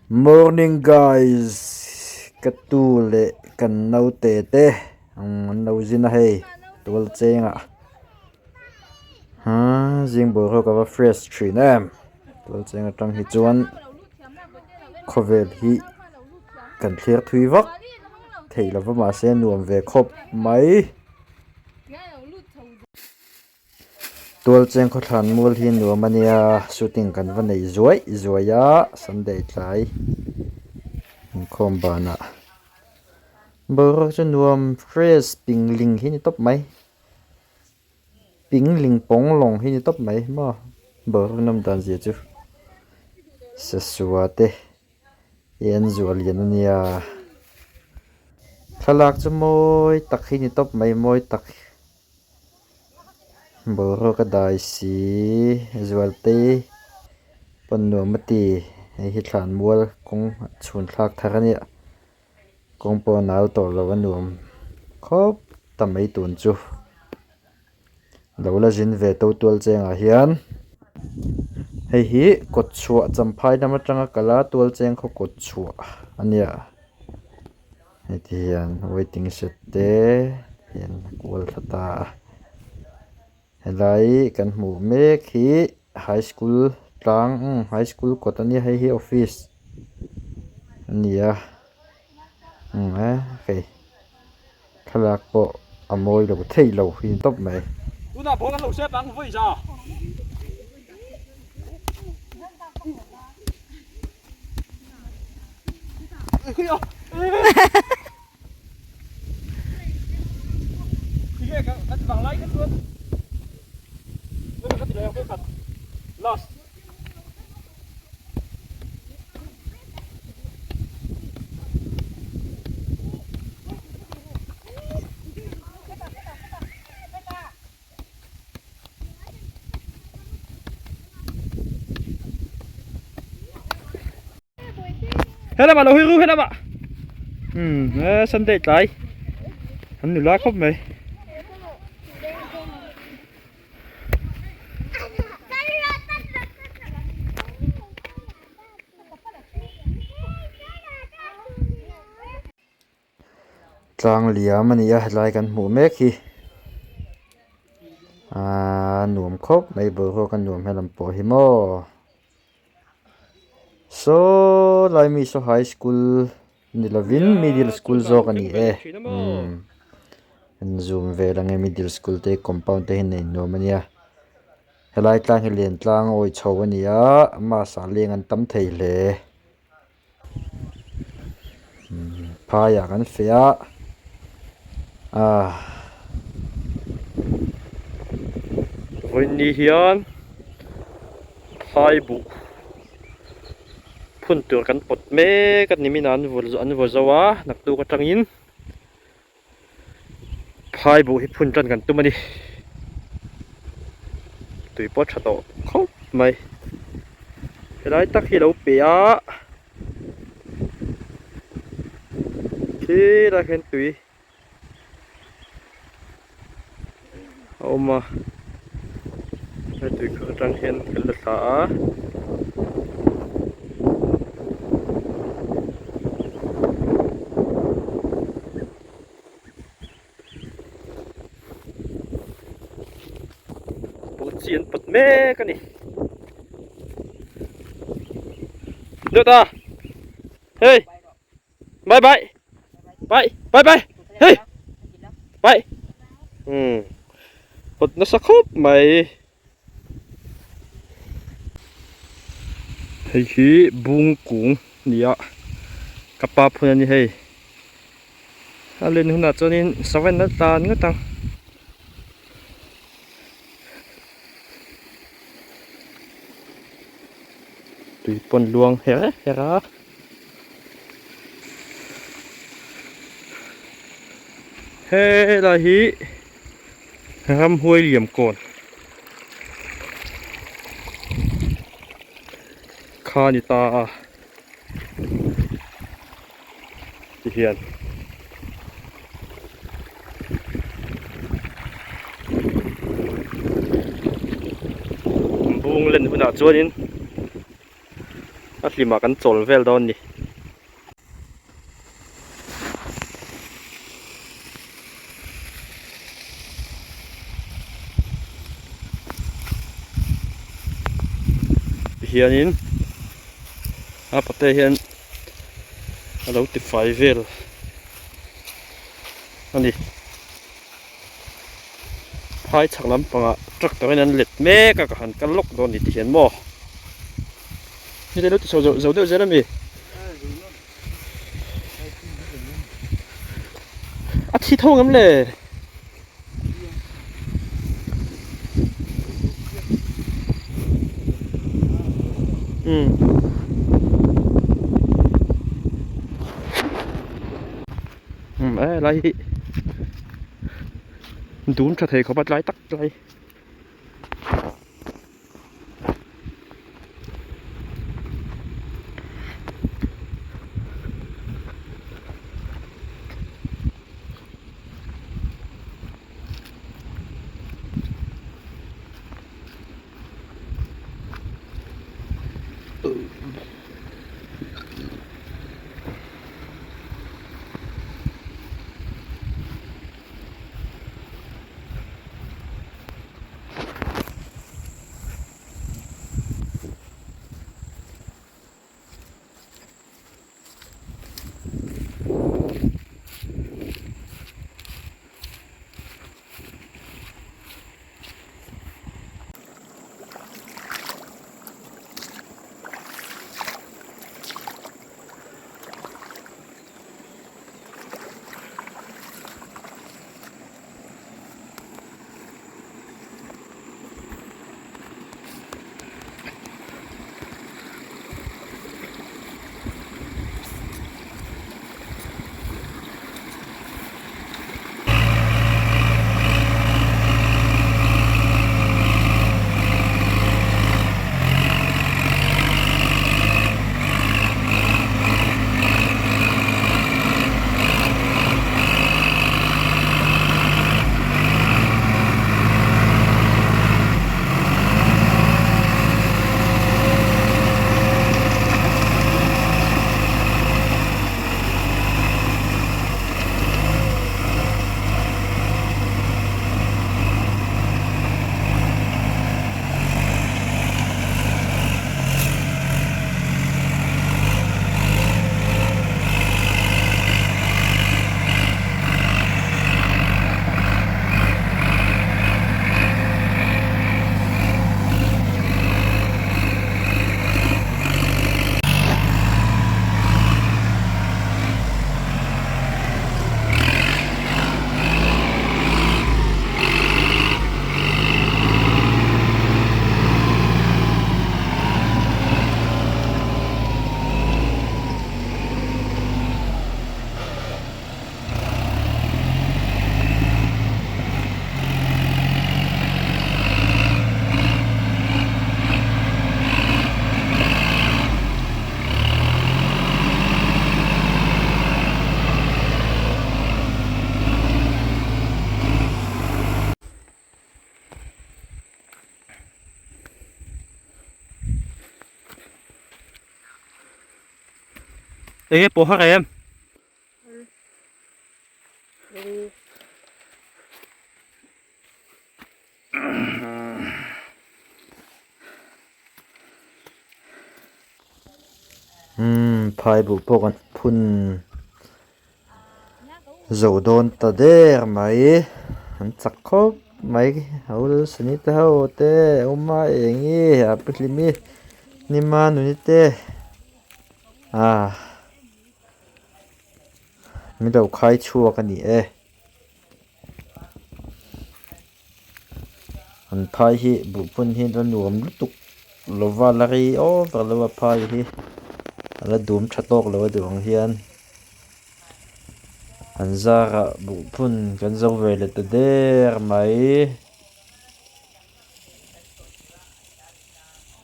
Morning guys ka tu leh kan naute te an lo zin a hei tual chengah haa zing boruak a va fresh thin em tual cheng atang hi chuan khawvel hi kan thlir thui vak theih lova mahse nuam ve khawp mai. Tualcheng khawthlan mual hi nuam a nia shooting kan va nei zuai zuai a sunday tlai inkhawm banah boruak chu nuam fresh ping ling hi ni tawp mai ping ling pawng lawng hi ni tawp mai maw boruak nawm dan zia chu sasua te. Hi an zuah lian a nia thlalak chu mawi tak hi ni tawp mai mawi tak boruak a dai si zualte pawn nuam a ti hei hi thlan mual kawng chhun thlak thar a nia kawng pawh a nal tawh lo a nuam khawp ta mai tun chu. Lo la zin ve to tual chengah hian hei hi kawt chhuah champhai lam atanga kal a tual cheng khaw kawt chhuah a nia heti hian waiting shed te hian a kual thla ta a helai kan hmuh mek hi high school tlang high school kawt a nia hei hi office a ni a hei. Thlalak pawh a mawi lo thei lo hi ni tawp mai. Tunah ball an lo sep ang vawi za. Last. Helamah lo hi ru helamah umm Sunday tlai an nula khawp mai. Tlang liam a ni a helai kan hmuh mek hi aaa nuam khawp mai boruak a nuam helam pawh hi maw saw lai mi saw high school ni lovin middle school zawk a ni e umm an zoom vel ang e middle school te compound te hi nei nuam a nia helai tlang hi lian tlang a awih chho a ni a mass ah leng an tam thei hle phaiah kan feh a ah. Vawiin hian phai buh. Phun tur kan pawt mek a nimin ah an vaw zo a naktuk atangin phai buh hi phun tan kan tum a ni tui pawh a tha tawh khawp mai helai tak hi a lo pe a khilai khian tui a awm a he tuikhur atang hian kan la thla a. Buh chi an pawt mek a ni Dawt a hei. Bye bye. Bye. Bye bye. Hey. Bye. Hmm. Pot nasa khawp mai. Hei hi bung kung nia. Ka pa phun ani hei. A len hunah chuanin saven a tlan ngawt ang. Tui pawn luang her her a. Helai hi ramhuai liam kawn kha a ni ta a ti hian. Bung len hunah chuanin. A hlimah kan chawl vel dawn a ni. Tihianin a pate hian a lo ti fai vel a ni. Phai chhak lampangah tractor in an let mek a ka han kal lawk dawn ni tihian maw. Heti lo ti chho zo deuh zel a mi. A thi tho ngam le. Um. Um e lai hi dum tha thei khawp a tlai tak tlai. Enge pawh har em? Umm phai buh pawh kan phun zo dawn ta der mai an chak khawp mai ho sani te ho te awma eng hi a pu hlim hi nima nuni te ah min lo khai chhuak a ni e. An phai hi buh phun hi la nuam lutuk lova la rei over lo a phai hi a la dum tha tawk lo a duh ang hian an zarah buh phun kan zo ve leh ta der mai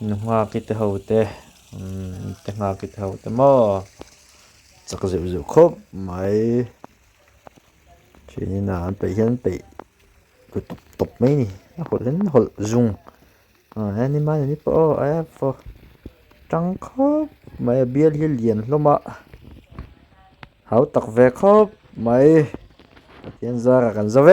nu nghak i te ho te umm te nghak i te ho te maw chak zeuh zeuh khawp mai. Thianin a an peih hian peih tlu tawp tawp mai a ni a hawlh hian hawlh zung ah he ni mai ni pawh aw a fo. tang khawp mai a bial hi lian hlawm a hau tak ve khawp mai Pathian zarah kan zo vek.